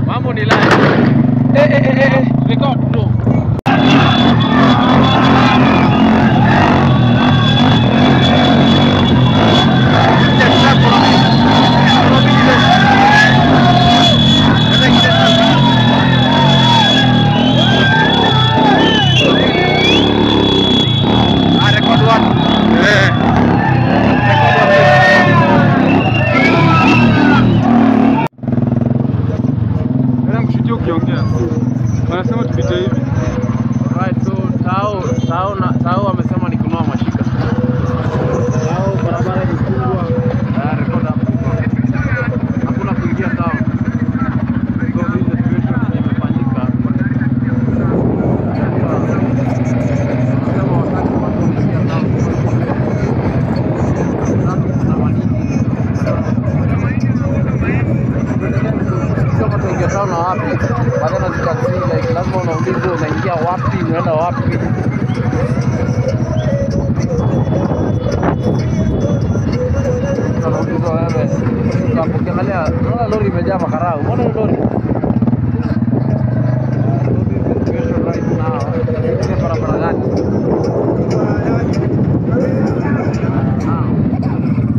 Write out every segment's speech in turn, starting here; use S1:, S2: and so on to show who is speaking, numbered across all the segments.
S1: Mambo ni live. Record bro.
S2: Wanasema tupite hivi.
S1: Right, so Tao na Tao amesema ni kunoa mashika. Tao barabara ni kubwa. Record hapo. Hakuna kuingia Tao. So this is the situation imefanyika. Wanasema wakati watu wanaingia Tao. Kama tuingia Tao na wapi? Badala zitaxi like lazima unaulizwa unaingia wapi, unaenda wapi. Unaulizwa wewe. Ukiangalia unaona lori imejaa makarau. Unaona hiyo lori? Right now. Ile barabara gani?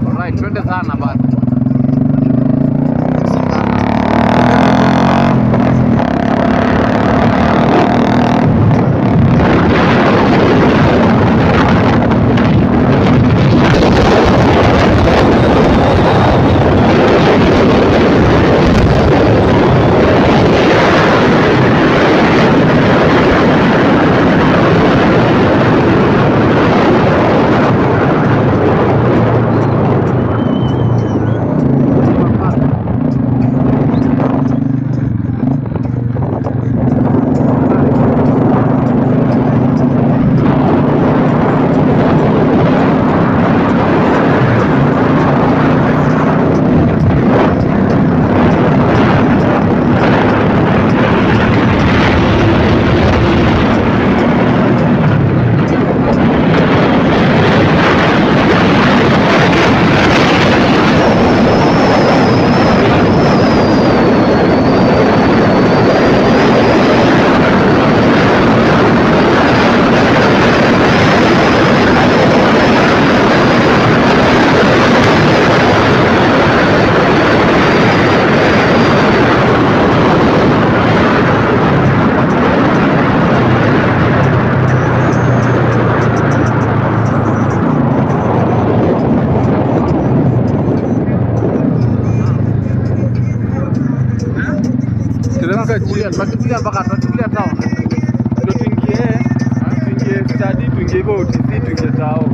S1: Alright, twende sana basi. Tunachukulia mpaka tunachukulia town.
S2: Ndio tuingie study, tuingie hivyo OTC, tuingie Tao.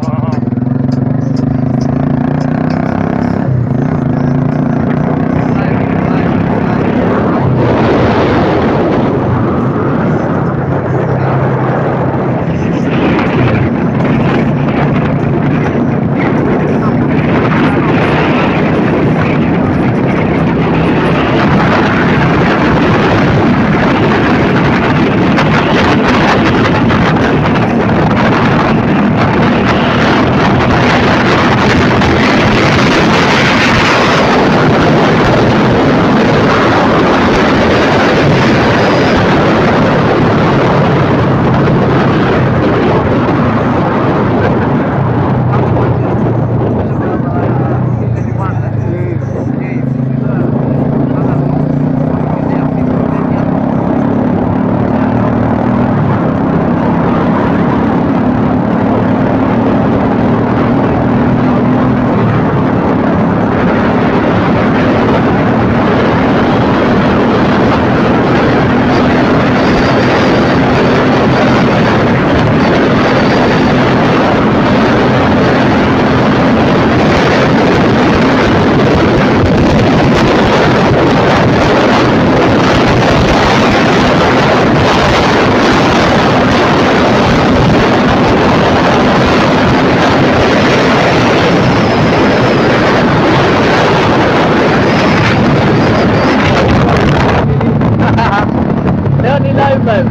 S1: Live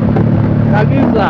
S1: kabisa.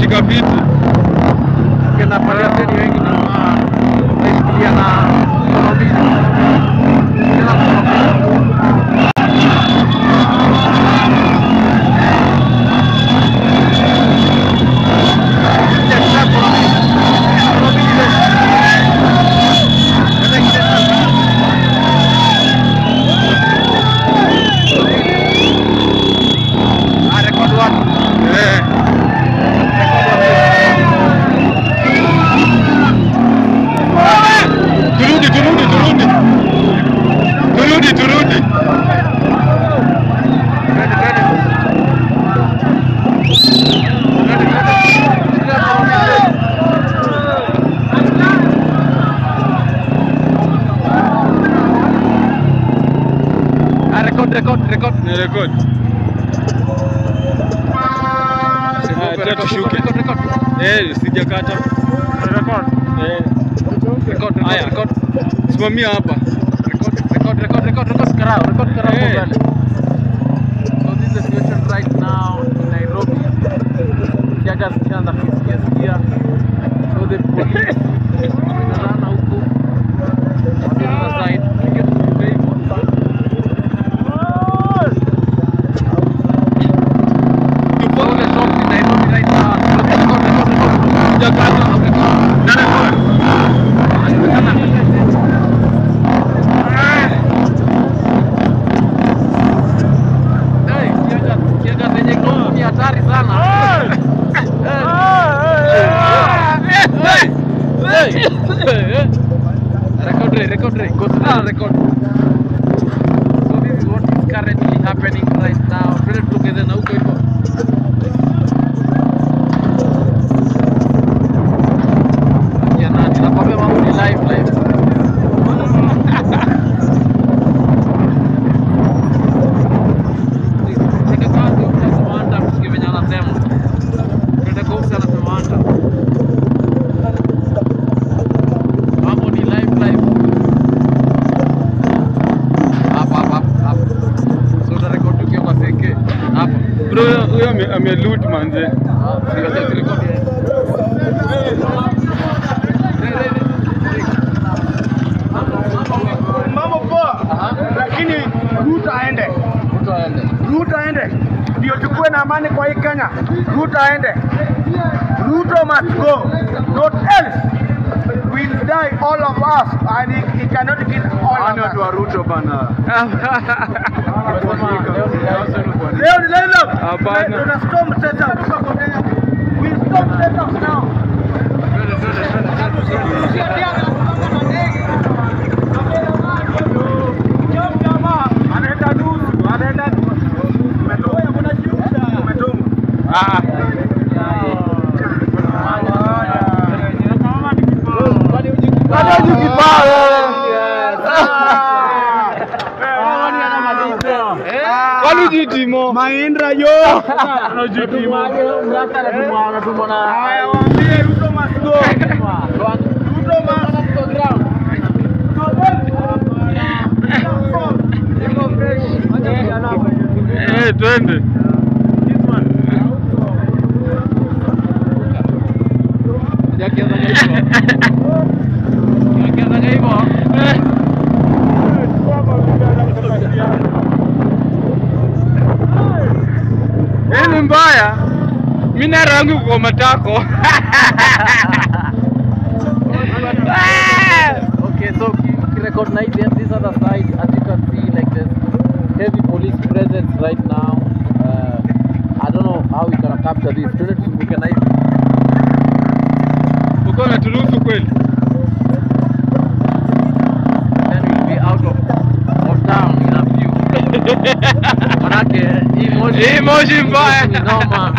S2: Imeshika fiti.
S1: Kena pale seni wengi na naishikilia na mkono mbili. Kila mkono mbili.
S2: Record. Record. Tushuke. Eh, sijakata.
S1: Record.
S2: Eh.
S1: Record.
S2: Haya.
S1: Record.
S2: Simamia hapa.
S1: Record, record, record, record karao, record karao
S2: Eh.
S1: kwa mbele. So this is the situation right now in Nairobi. Tear gas ikianza kusikia sikia. So the police wamejazana huku. On the other side. Tuingie tuzunguke hivyo. All the shops in Nairobi right now. Record, record, record.
S2: Sijakata.
S1: Record.
S2: Na record.
S1: Hey, tear gas yenye iko huku ni hatari sana. Hey. Hey. Hey. Record, record, record, record. So this is what is currently happening right now. Twende tutokezee na huko hivyo. Ya nani? Nakwambia mambo ni live live. Cheka kwanza huyu anasema anta, msikie venye anasema. Twende kwa huyu anasema anta. Mambo ni live live. Hapa hapa hapa. So utarekodi ukiwa kwa seke. Hapa.
S2: Bro, huyo ame loot manze.
S1: Ah, si rekodi.
S3: Mambo poa, lakini Ruto aende,
S1: Mtu aende.
S3: Ruto aende ndio tukue na amani kwa hii Kenya. Ruto aende, Ruto must go, not else we'll die all of us and he cannot kill all of us.
S2: Ruto bana.
S3: Leo ni leo,
S2: Hapana.
S3: tuna storm setup. We storm setup now. Anaenda nusu, anaenda umetumwa.
S2: Ah.
S1: Bado hujikipaa wewe.
S2: Kwani hujitimo?
S3: Mahindra yo. Haya, waambie Ruto must go. Ruto must go.
S2: Eh, twende. Hii ni mbaya. Mimi na rangi kwa matako.
S1: Okay, so record night and this other side, as you can see, like there's heavy police presence right now. I don't know how we can capture this. Twende tuzunguke na hivi.
S2: Uko na turuhusu kweli?
S1: Then we'll be out of town in a few. Manake hii moshi
S2: Hii moshi mbaya.
S1: ni noma.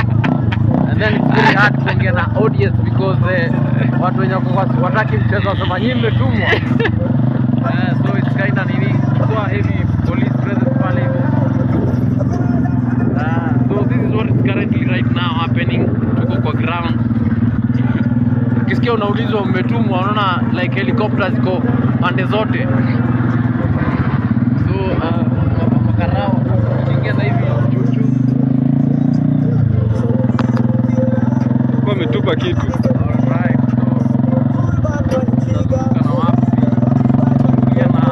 S1: And then it's very hard kuongea na audience because watu wenye wako wataki mchezo wasema nyinyi mmetumwa. So it's kinda nini, so heavy police presence pale hivyo. So this is what is currently right now happening. Tuko kwa ground. Ukisikia unaulizwa umetumwa, unaona like helicopters ziko pande zote. So makarao tukiingia na hivi juu juu.
S2: Kwa Hujalipa kitu.
S1: Alright, so tunazunguka na wapi? Pia na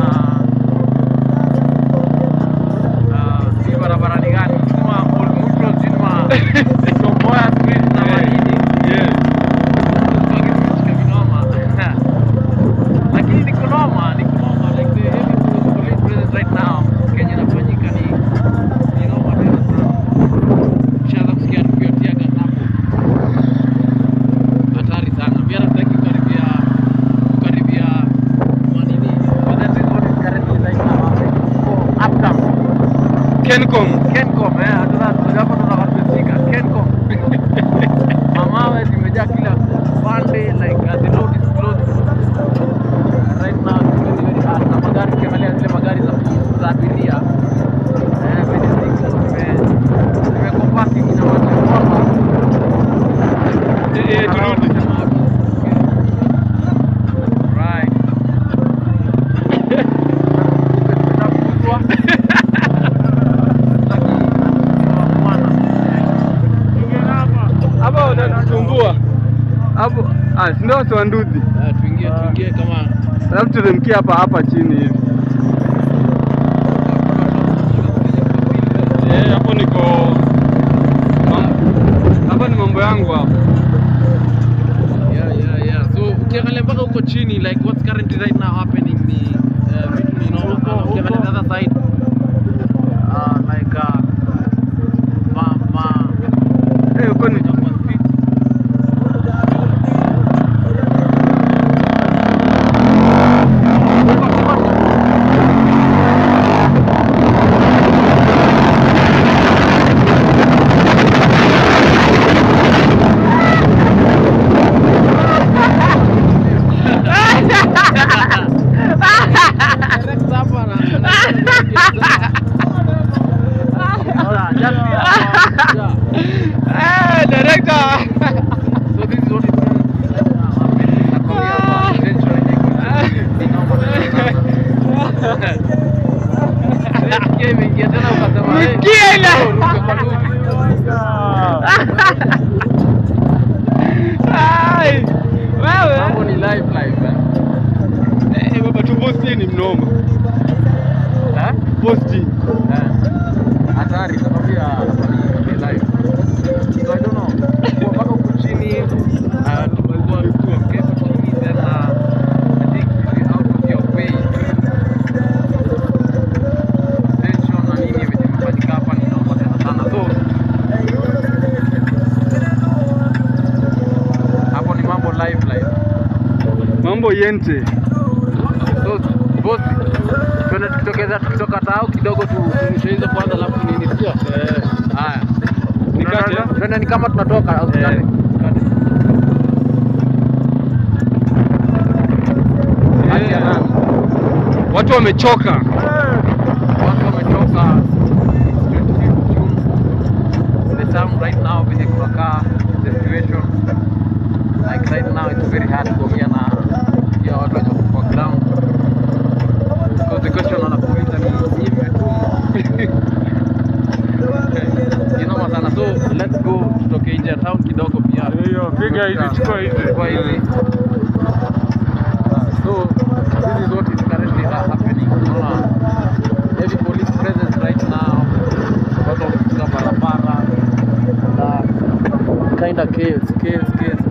S1: hii barabara ni gani? Sima Old Mutual, sima Tom Mboya Street na Malindi.
S2: Yes.
S1: Tumeshika vinoma. Lakini ni kunoma, ni kunoma, like the heavy police presence right now. Kenya inafanyika ni noma tena sana. Ushaanza kusikia harufu ya tear gas hapo. Hatari sana. Mimi hata sitaki kukaribia manini. But that is what is currently right now happening. So, uptown.
S2: Kencom.
S1: Kencom, eh, hata hapo tunakafika. Kencom. Mamawe zimejaa kila pande, like the road is closed. Right now it's very very hard. Na magari, ukiangalia zile magari za abiria, venye ziko zimekompaki, inamaanisha kwamba
S2: Eh, turudi.
S1: Right. Tumeshafukuzwa. Lakini mwana.
S2: Hapa wanatusumbua. Hapo si ndio watu wa nduthi.
S1: Tuingie kama
S2: Alafu teremkia hapa hapa chini hivi. Eh, hapo niko hapa ni mambo yangu hapo.
S1: Yeah. So ukiangalia mpaka huko chini, like what's currently right now happening ni vitu ni noma sana. Ukiangalia the other side, like ma
S2: Eh, huko ni
S1: kwa street. Direct hapa na just yeah.
S2: Eh, director.
S1: So this is what is currently right now happening. Nakwambia hapa, tension yenye iko chini, ni noma sana. Sikia imeingia tena ukasema, eh,
S2: Msikie ile.
S1: oh, ruka kwa ndugu.
S2: Ai. Wewe.
S1: Mambo ni live live, eh.
S2: Eh, baba tu posti ni mnoma.
S1: Eh?
S2: Posti.
S1: Eh. Hatari, nakwambia hapa ni live. So I don't know. Kwa mpaka huku chini, tulikuwa tukiwa chini, then I think you'll be out of your way. Tension na nini venye imefanyika hapa ni noma tena sana. So hapo ni mambo live live.
S2: Mambo yente.
S1: So boss, twende tukitokeza tukitoka tao kidogo turushe hizo kwanza alafu nini, sio?
S2: Eh.
S1: Haya.
S2: Nikate.
S1: Twende ni kama tunatoka au tukate.
S2: Eh.
S1: Tukate.
S2: Eh. Watu wamechoka.
S1: Watu wamechoka. It's 25th June. The time right now venye kunakaa, the situation like right now, it's very hard kuongea na pia watu wenye wako kwa ground. So the question wanakuuliza ni nyinyi mmetumwa? Ni noma sana. So let's go tutoke nje ya town kidogo pia.
S4: Hiyo, piga hizi, chukua hizi.
S1: Chukua hizi. So this is what is currently happening. Unaona heavy police presence right now. Watu wamefunga barabara na kinda chaos, chaos, chaos.